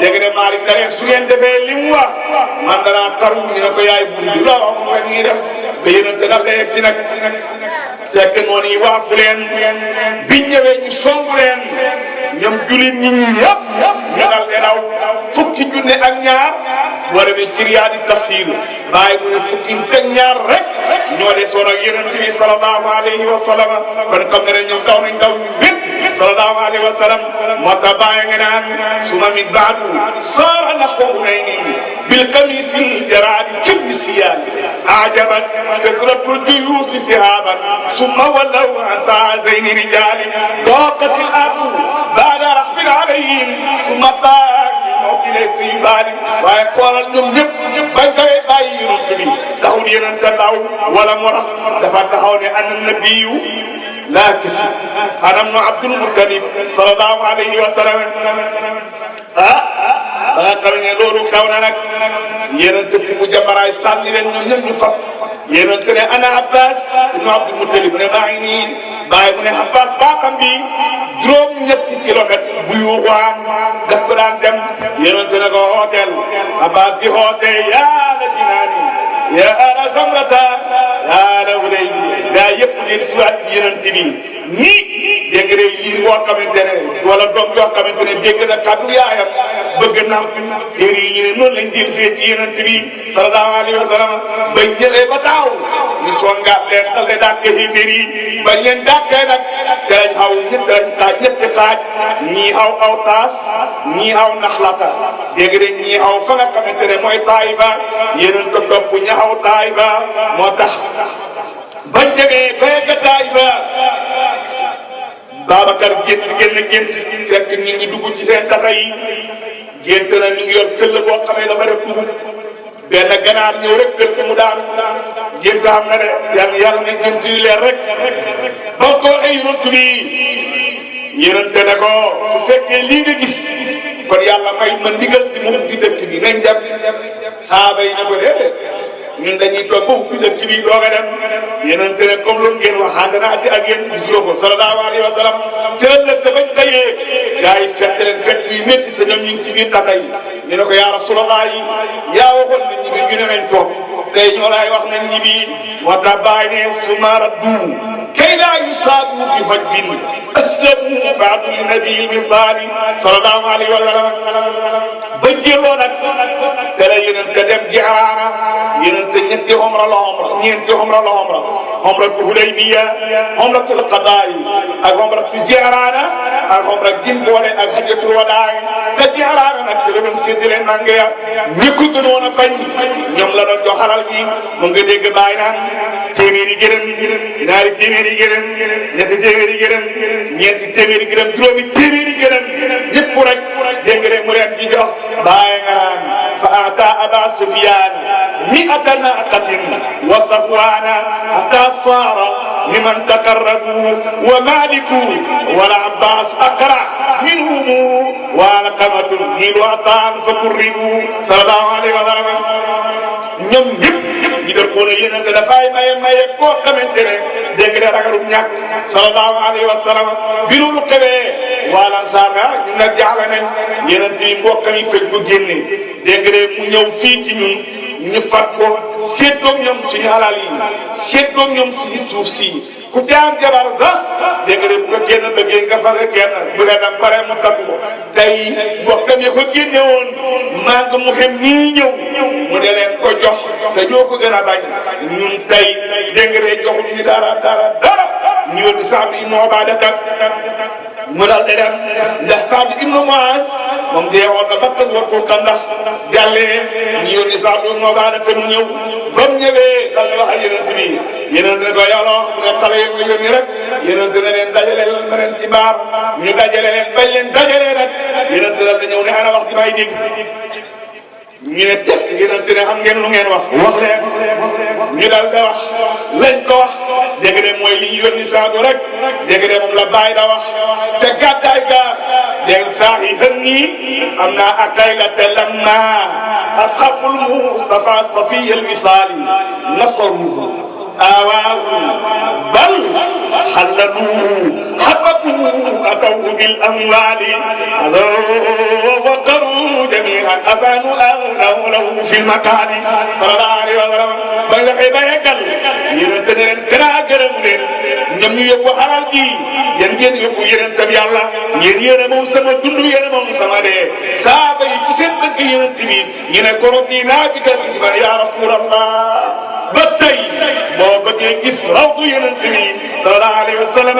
dégg nga Maalik na leen su ngeen defee li mu wax man danaa xaru ñu ne ko yaay buur bi loo wax mu ngi def ba yéenante daf lay yegg si nag fekk noonu yi waafu leen biñ ñëwee ñu songu leen ñoom jullit ñi ñëpp ñu dal di daw fukki junne ak ñaar boo demee ci Riyaad tafsir bàyyi mu ne fukki teg ñaar rek ñoo desoon ak Yonent bi sallallahu alayhi wa sallam kon xam nga ne ñoom daw nañ daw ñu métti sallallahu alayhi wa sallam moo tax bàyyi nga naan suma min baadu saara nahwa Hunaynin bil qamiisil jaraadi kal misyaal ajabat kasratul juyuusi sihaaban summa wallaw an ta'azayni rijaali daqatil ardu ba'da rahbin alayhim summa si yu baali waaye xoolal ñoom ñëpp bañ koy bàyyi yonent bi taxul yonent ndaw wala mu raf dafa taxaw ne ana nabiyu laa kisi anam no Abdul Muttalib sallallahu alayhi wa sallam ba nga xam ne loolu xew na nag yonent bi mu jambaraay sànni leen ñoom ñëpp ñu fab yonent ne ana Abbas ibnu Abdul Muttalib ne maa ngi nii bàyyi mu ne Abbas baaxam bi juróom-ñetti kilomètre bu yuuxuwaan daf ko daan dem yonent ne ko hôtel Abbas di hoote yaa la jinaani yaa ala samrata yaa la wulay gaa yëpp leen si waat yonent bi nii dégg nga liir boo xamante ne wala doom yoo xamante ne dégg na kàddu yaayam bëgg nàmp téere yi ñu ne noonu lañ del see ci yonent bi sallallahu alayhi wa sallam bañ ñëwee ba daaw ñu songaat leen dal de dàqe xéeféer yi bañ leen dàqee nag te lañ xaw ñetti xaaj ñii xaw aw taas ñii xaw naxlata dégg nga ñii xaw fa nga xamante ne mooy Taïfa yonent ko topp ña xaw Taïfa moo tax bañ demee ba yegg Taïfa Babacar gént fekk ñi ngi dugg ci seen tata yi gént na ñu ngi yor këll boo xamee dafa def dugub benn ganaar ñëw rek këll ko mu daanu gént xam na de yàlla nga gént yu leer rek ba ko ay yonent bi yonent ne ko su fekkee lii nga gis kon yàlla may ma ndigal ci mu ubbi dëkk bi nañ dem saaba yi ne ko déedéet ñun dañuy toog ba ubbi dëkk bi doog a dem yonent ne comme loolu ngeen wax ànd naa ci ak yéen gis nga ko sallallahu alayhi wa sallam ca ëllëg sa bañ xëyee gars yi fett leen fett yu métti te ñoom ñu ngi ci biir tata yi ñu ne ko yaa rasulallah yi yaa waxoon nañ ñi bi ñu ne nañ toog tey ñoo laay wax nañ ñi bi moo tax bàyyi ne summa raddu kay laa yusaabu bi hajbin aslamu baadu li nabii mirdaani sallallahu alayhi wa sallam bañ jëloo nag te la yonent dem Ji'raana yonent ñetti umra la umra ñeenti umra la umra umratu Hudaybiya umratul qadaa ak umratu Ji'raana ak umra gim boole ak hajjatul wadaa te Ji'raana nag ci la doon séddale nange ya ñi ko gënoon a bañ ñoom la doon jox xalal bi mu nga dégg bàyyi naan téeméeri gërëm ñaari téeméeri gërëm ñetti téeméeri gërëm ñeenti téeméeri gërëm juróomi téeméeri gërëm yëpp rek dégg nga mu leen di jox bàyyi nga naan fa ata Aba Sufyaan mi'ata naqatin wa Safwaana hatta saara liman taqarrabu wa Maaliku wal Abbaas aqra minhum wa Alqamatun niilu ataan fa qurribu sallallahu alayhi wa sallam ñoom ñëpp ñu doon ko yéen te dafay maye koo xamante ne dégg nga ragalum ñàkk sallallahu alayhi wa sallam bi loolu xewee waa Ansaar ñun nag jaaxle nañ yéen bi mbokkam yi fekk ko génne dégg nga mu ñëw fii ci ñun ñu fat ko séddoo ñoom suñu alal yi séddoo ñoom suñu suuf si ku ci am jabar sax dégg nga bu ko kenn bëggee nga fa kenn bu dee dem pare mu takk ko tey mbokkam yi ko génne woon maa ngi mu xem nii ñëw mu de leen ko jox te ñoo ko gën a bañ ñun tey dégg nga joxul ñu dara ñu yónni Saad ibn Ubaada mu daal di dem ndax Saad ibn Muaaz moom deewoon na ba kës ba tuuta ndax jàllee ñu yónni Saad ibn Ubaada te mu ñëw ba mu ñëwee dal di wax ak yonent bi yonent ne ko yàlla wax mu ne xale yi nga yónni rek yonent ne leen dajale leen ma leen ci baar ñu dajale leen bañ leen dajalee rek yonent dal di ñëw ne ana wax ji may dégg ñu ne teg yonent ne xam ngeen lu ngeen wax leen ñu dal di wax lañ ko wax dégg nga mooy li ñu yónni Saadu rek dégg nga moom la bàyyi da wax ca gàddaay ga dégg saa yi xën nii am naa akay la te lam naa ak xaful Mustafa safiya alwisaali nasaruhu awaahu bal xallalu xababu ataw bil amwaali waqaru jamiian asaanu lahu fi lmakaani sallallahu alayhi wa sallam ba nga xëy ba yeggal yéen te ne leen gënaa gërëm leen ñoom ñu yóbbu xaral gi yéen ngeen yóbbu yeneen tam yàlla yéen moom sama dund yéen moom sama dee saaba yi ci seen dëkk yeneen bi ñu ne korot nii naa bi kat ya rasulallah ba tey boo bëggee gis rawdu yeneen bi sallallahu alayhi wa sallam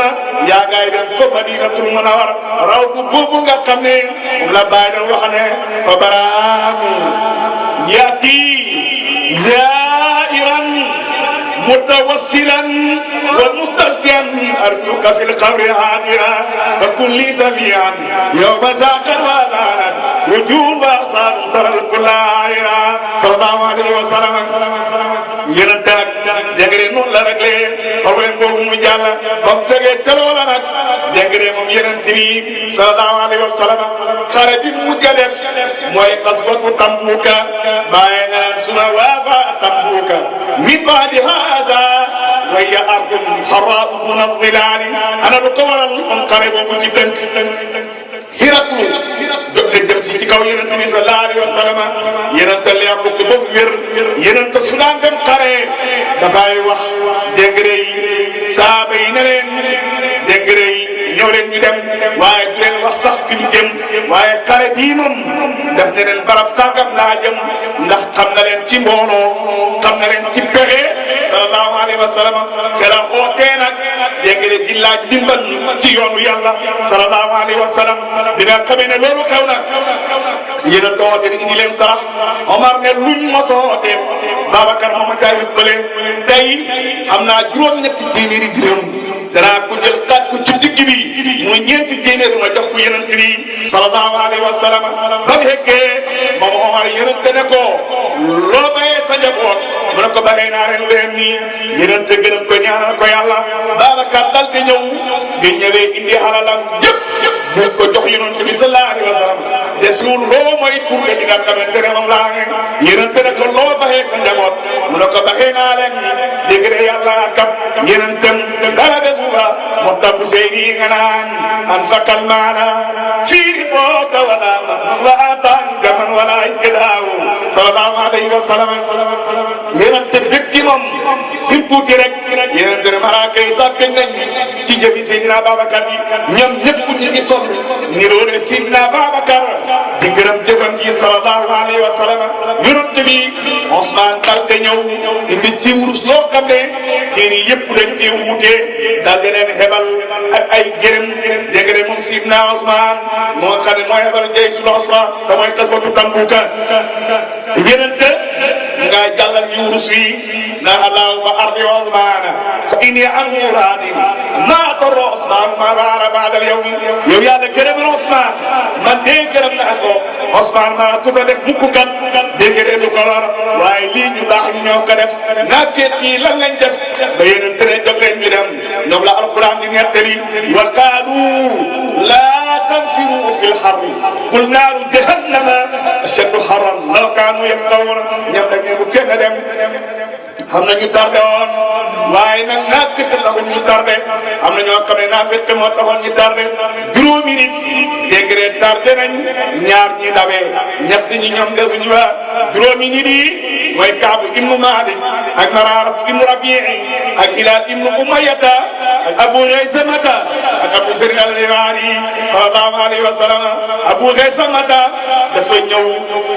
yaa ngay dem fa Madinatul Munawwara rawdu boobu nga xam ne moom la bàyyi doon wax ne fa baraamu yaati zairan متوسلا ومستغسيا ارجوك في القبر حاضرا فكن لي سميعا يوم زاقا والانا وجود واخسار ترى الكل عائرا صلى الله عليه وسلم yéen a dégg nga noonu la rek lee problème boobu mu jàll ba mu tegee ca loola nag dégg nga moom yonent bi sallallahu alayhi wa sallam xare bi mu mujj a def mooy qaswatu Tambuuka bàyyi nga naan suma waafa Tambuuka min baadi haza wa hiya ardun harraa'u duna zilaali ana lu ko waral moom xare boobu ci tënk Hiraklu jóg leen jëm si ci kaw yonent bi sallallahu alayhi wa sallam yonent leer lu ko ba mu wér yonent su daan dem xare dafay wax dégg nga saaba yi ne leen dégg nga ñëw leen ñu dem waaye du leen wax sax fi mu jëm waaye xare bii moom daf ne leen barab sàngam laa jëm ndax xam na leen ci mbooloo xam na leen ci pexe sallallahu alayhi wa sallam kera xootee nag dégg nga di laaj dimbal ci yoonu yàlla sallallahu alayhi wa sallam bi nga xamee ne loolu xew na yéen a toote ni indi leen sarax Omar ne luñ mosoote Babacar moom a caa yëppale tey am naa juróom-ñetti téeméeri dërëm danaa ko jël taaj ko ci digg bi muy ñeenti téeméer ma jox ko yonent bi sallallahu alayhi wa sallam ba mu fekkee moom Omar yonent ne ko loo bayee sa njaboot mu ne ko bayee naa leen leen nii yonent gërëm ko ñaanal ko yàlla Babacar dal di ñëw bi ñëwee indi alalam yëpp mu ko jox yonent bi sallallahu alayhi wa sallam desul loo mooy pour que di nga xamante ne moom laa ne yonent ne ko loo bayee sa njaboot mu ne ko bayee naa leen dégg nga yàlla akam yonentam dara desuka moo tax bu seydi nga naan an fakal maana fiiri fooka wala wa ataan gaman wala ikdaaw sallallahu alayhi wa sallam yonent bëgg ci moom sim tuuti rek yonent ne malaaka yi sax bëgg nañ ci jëfi Seydina Babacar yi ñoom ñëpp ñu ngi sonn niroo ne Seydina Babacar di gërëm jëfam ji sallallahu alayhi wa sallam yonent bi Ousmane dal di ñëw indi ci wurus loo xam ne téere yëpp dañ ci wuute dal di leen xebal ak ay gërëm dégg nga moom Seydina Ousmane moo xam ne mooy xebal jay su losa te mooy xaswatu Tambuka yonent nga jàllal yu wurus yi na allahumma ardi Ousmane fa inni an muradin ma darra Ousmane ma baara baada al yawm yow yàlla gërëmal Ousmane man de gërëm naa ko Ousmane ma tuta def mukk kat dégg nga du ko lor waaye lii ñu baax ñu ñoo ko def naa seet yi lan lañ def ba yéen tere jóg leen ñu dem ñoom la alquran di nettali wa qaalu laa tanfiru fi lxarri qul naaru jahannama ashaddu harran law kaanu yafqahuun ñoom nag ne bu kenn dem xam na ñu tardé woon waaye nag naafiq taxul ñu tardé am na ñoo xam ne naafiq moo taxoon ñu tardé juróomi nit dégg nga tardé nañ ñaar ñi dawee ñett ñi ñoom desuñu waa juróomi nit yi mooy Kaabu ibnu Maalik ak Maraara ibnu Rabii ak Hilaal ibnu Umayyata ak Abu Xaysamata ak Abu Zar al-Xifaari sallallahu alayhi wa sallam Abu Xaysamata dafa ñëw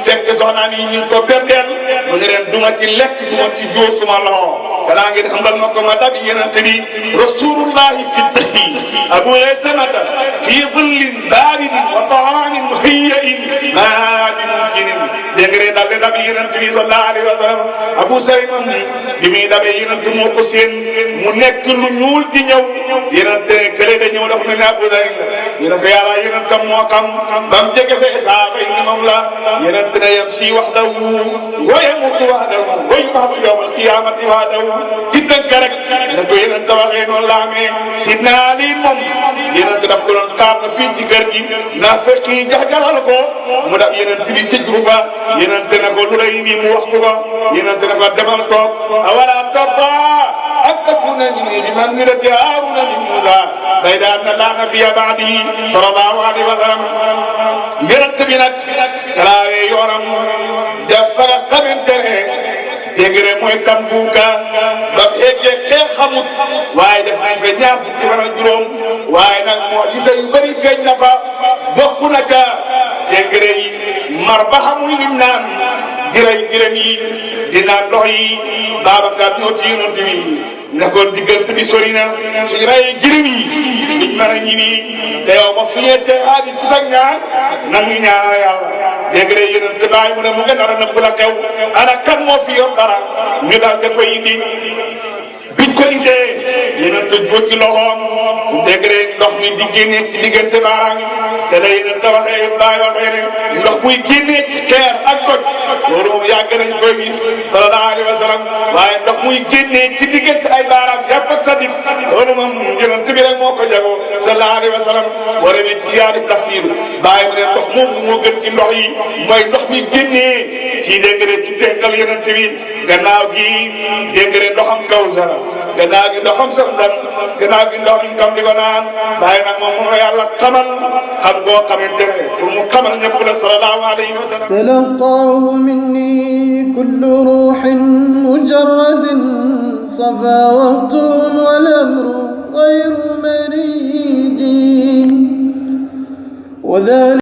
fekk soxnaam yi ñu ngi ko berdeel mu ne leen duma ci lekk duma ci jóo suma loxo kanaa ngeen xambal ma ko ma dabi yonent bi rasulullahi fi dahri Abu Xaysamata fi dhillin baaridin wa ta'aamin muhayyain ma bi mumkinin dégg nga daal di dabi yonent bi sallallahu alayhi wa sallam Abu Zar bi muy dabee yonent moo ko seen mu nekk lu ñuul di ñëw yonent kële da ñëw dafa mel ne Abu Zar ñu ne ko yàlla yonentam moo xam ba mu jege sa saaba yi ni moom la yonent ne yamshi wahdahu wa yamuutu wahdahu wa yub'athu yawma al-qiyaamati wahdahu ci tënk rek ne ko yonent waxee noonu la amee Sidna Ali moom yonent daf ko doon xaar na fii ci kër gi naa fekk yi jaxjaxal ko mu dab yonent bi ci jurufa yonent ne ko lu lay nii mu wax ko yonent ne ko demal toog awala tarda an takuna minni bi manzilati Haaruna min Muusa bayda anna laa nabiyya ba'di sallallahu alayhi wa sallam yonent bi nag talaawee yoonam def fa nga xamante ne dégg nga mooy Tambuka ba eggee xeex xamut waaye def nañ fa ñaar fukki fan ak juróom waaye nag moo li yu bëri feeñ na fa bokk na ca dégg nga yi mar ba xamul lim naan di rey gërëm yi di naan ndox yi Babacar ñoo ci yonent bi ne ko diggante bi sori na suñu rey gërëm yi duñ mën a ñibi te yow ba suñee te aadi ci sa ñaan nan ñu ñaanal yàlla dégg nga yonent bàyyi mu ne mu nga nar a nëbb la xew ana kan moo fi yor dara ñu daal da koy indi biñ ko indee yonent jóg ci loxoom dégg nga ndox mi di génnee ci diggante baaraam yi te la yonent waxee bàyyi waxee ne ndox muy génnee ci xeer ak doj loolu moom yàgg nañ koy gis sallallahu alayhi wa sallam waaye ndox muy génnee ci diggante ay baaraam jàpp ak sa dig loolu moom yonent bi rek moo ko jagoo sallallahu alayhi wa sallam war a ne ci yaari tafsir bàyyi mu ne ndox moom moo gën ci ndox yi mooy ndox mi génnee ci dégg nga ci tenkal yonent bi gannaaw gi dégg nga ndoxam Kawsara gannaaw gi ndoxam Zamzam gannaaw gi ndox mi kam di ko naan bàyyi nag moom la yàlla xamal xam boo xamante ne pour mu xamal ñëpp la sallallahu alayhi wa sallam talaqaahu minni kullu ruuhin mujarradin safa waqtun wal amru ghayru mariji وذلك